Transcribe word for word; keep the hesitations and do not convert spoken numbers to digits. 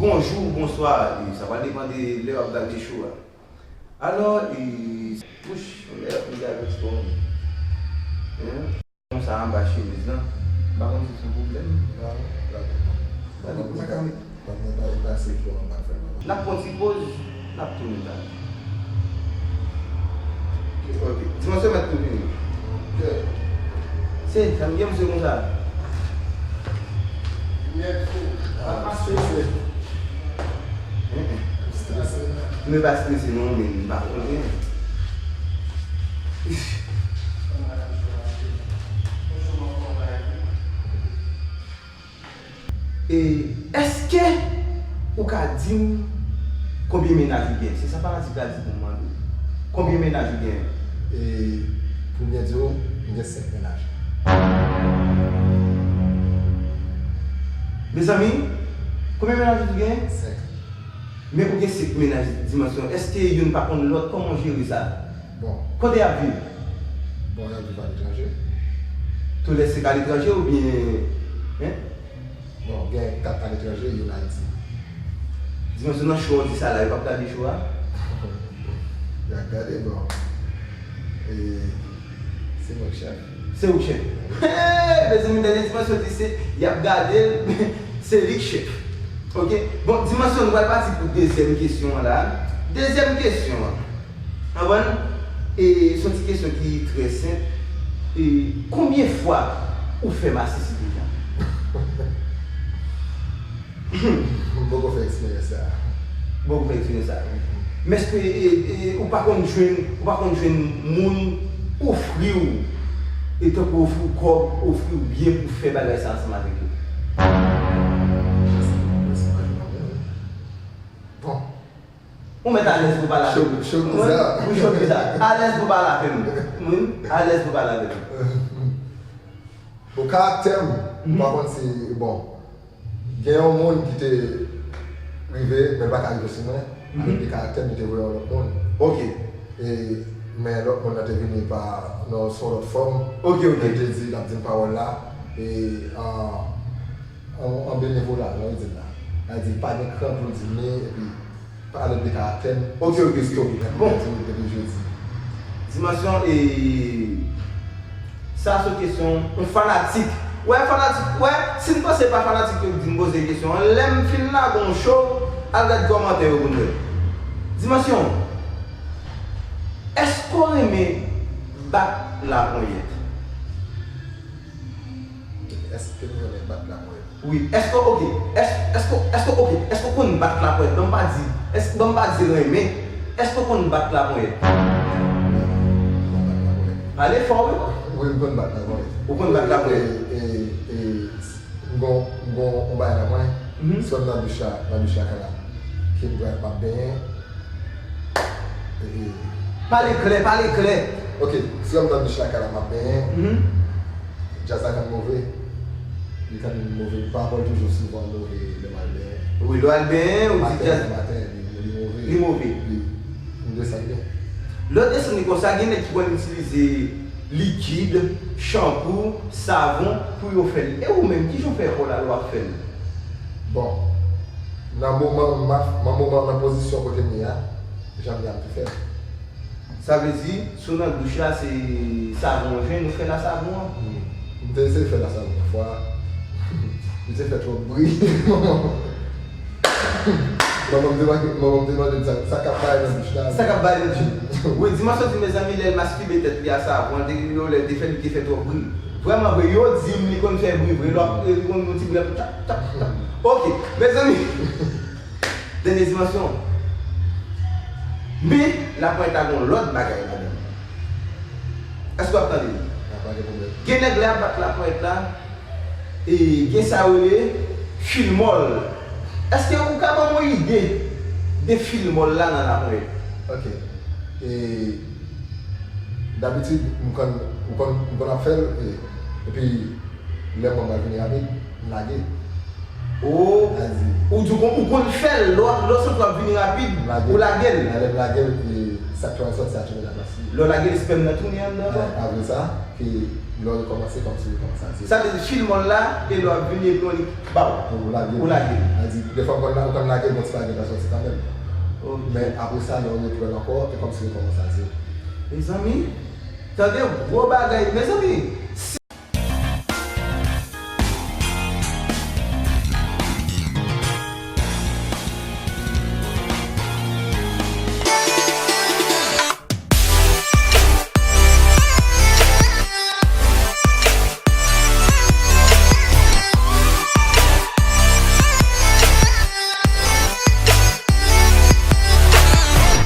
Bonjou, bonswa, e sa pral depann de lè w ap gade show a. Alò, e, wouch, lè w ap gade show a. Hein? Konsa anba chemiz lan. M pa konn si se yon pwoblèm. Non, non, non. Gade, m pa ka met. N ap pran ti poz, n ap tounen la. Ok. Dimansyon mèt tou vini. Se, sa m gen, misye konsa. Ah, strese. Strese. Mwen pa strese non, men m pa konnen. E èske ou ka di m konbyen mennaj ou gen? Se sa fanatik la di pou m mande w. Konbyen mennaj ou gen? E pou m byen di w, m gen senk mennaj. Mezanmi, konbyen mennaj ou gen? Senk. Men ou gen senk mennaj Dimansyon, èske youn pa konn lòt? Kòman w jere sa? Bon. Kote y ap viv? Bon, y ap viv aletranje. Toulède se k aletranje oubyen, hein? Bon, gen kat aletranje, youn Ayiti. Dimansyon nan show a w di sa la, yo p ap gade show a? Y ap gade, bon. E, se mwen k chèf. Se ou k chèf. Hey, mezanmi, dènye Dimansyon di se, y ap gade l, se li k chèf. Ok? Bon, Dimansyon, nou pral pati pou dezyèm kesyon an la. Dezyèm kesyon an. Konprann? E se yon ti kesyon ki trè senp. E konbyen fwa ou fè masisi deja? M poko fè eksperyans sa a. M poko fè eksperyans sa a. Men èske, e, e, ou pa konn jwenn, ou pa konn jwenn moun ofri w, e tankou ofri w kòb, ofri w byen pou fè bagay sa ansanm avèk yo? Bon. Ou mèt alèz pou pale avè m. Cho, cho bizarre. Wi, cho bizarre. Alèz pou pale avè m. Wi, alèz pou pale avè m. Bon, karaktè m, m pa konn si, bon, gen yon moun ki te rive, men l pa ka rive sou mwen. Avèk de karaktè m, li te voye yon lòt moun. Ok. E, men lòt moun nan te vini pa, nan, sou yon lòt fòm. Ok, ok. Li te di, l ap di m pawòl la. E, an, an, an benevola, jan yo di l la. Sa vle di, pa gen kran pou l di m li, epi pale de karaktè m. Ok, ok, ok. Bon. Depi, depi jodi. Dimansyon, e, sa se kesyon yon fanatik. Wè, fanatik, wè, si n panse pa fanatik yo k di n poze kesyon an, lè m fin lage yon show, al gad kòmantè yo pou n wè. Dimansyon, èske w renmen bat laponyèt? Èske m renmen bat laponyèt? Wi, èske, ok, èske, èske, èske, ok, èske w konn bat laponyèt? Ban m pa di, èske, ban m pa di renmen, èske w konn bat laponyèt? Wi, m konn bat laponyèt. Pale fò, wi. Wi, m konn bat laponyèt. Ou konn bat laponyèt? E, e, e, m gon, m gon, yon bagay nan mwen, swa m nan douch la, nan douch la kay la, ke m pral, m ap benyen, Pale klè, pale klè. Ok, si lè m nan douch la kay la, m ap benyen. Djaz la konn move. Li konn move. Pawòl toujou souvan move lè m al benyen. Wi, lè w al benyen, ou di djaz. Maten, maten, li, li move. Li move. Wi. M dwe sa byen. Lè w desann li konsa, gen nèg ki konn itilize likid, chanpou, savon pou yo fè l. E ou menm, kijan w fè kò w la lè w ap fè l? Bon, nan moman m ap, nan moman, nan pozisyon kote m ye a, jan m ye a, m te fè l. Sa vle di, si w nan douch la, se savon w jwenn, ou fè la savon an? Wi. M te eseye fè la savon yon fwa. Li te fè twòp bri. Manman m te mande, manman m te mande m sa, sa k ap bay nan douch la. Sa k ap bay nan douch. Wi, Dimansyon di, mezanmi, lè l maskibe tèt li a savon an, te gen yon lè l te fè, li te fè twòp bri. Vrèman vre, yo di m li konn fè bri vre, lè w ap, li konn yon ti bri ap tap, tap, tap. Ok, mezanmi. Dènye Dimansyon. Men, laponyèt la gon lòt bagay ladan l. Èske w ap tande m? Pa gen pwoblèm. Gen nèg lè ap bat laponyèt la, e gen sa yo rele filmòl. Èske ou ka ban m yon ide de filmòl la nan laponyèt? Ok. E, dabitid, m konn, m konn, m konn ap fè l, e, epi lè m wè m pral vini rapid, m lage. O, ou di w konn, ou konn fè l, lè w, lè w santi w ap vini rapid, ou lage l. Lè m lage l, e, sa k tou al sòti a tounen nan plas li. Lè w lage l, espèm nan tounen anndan ankò. Apre sa, E lè w rekòmanse, kòmsi w rekòmanse a zewo. Sa vle di, fil mòn la, e lè w ap vini, epi w li ba w. Ou lage. Ou lage. Sa di, defwa mòn la, ou konn lage, bon, ti bagay ka sòti kanmenm. Ok. Men apre sa, lè w reprann ankò, e kòmsi w rekòmanse a zewo. Mezanmi, tande gwo bagay, mezanmi.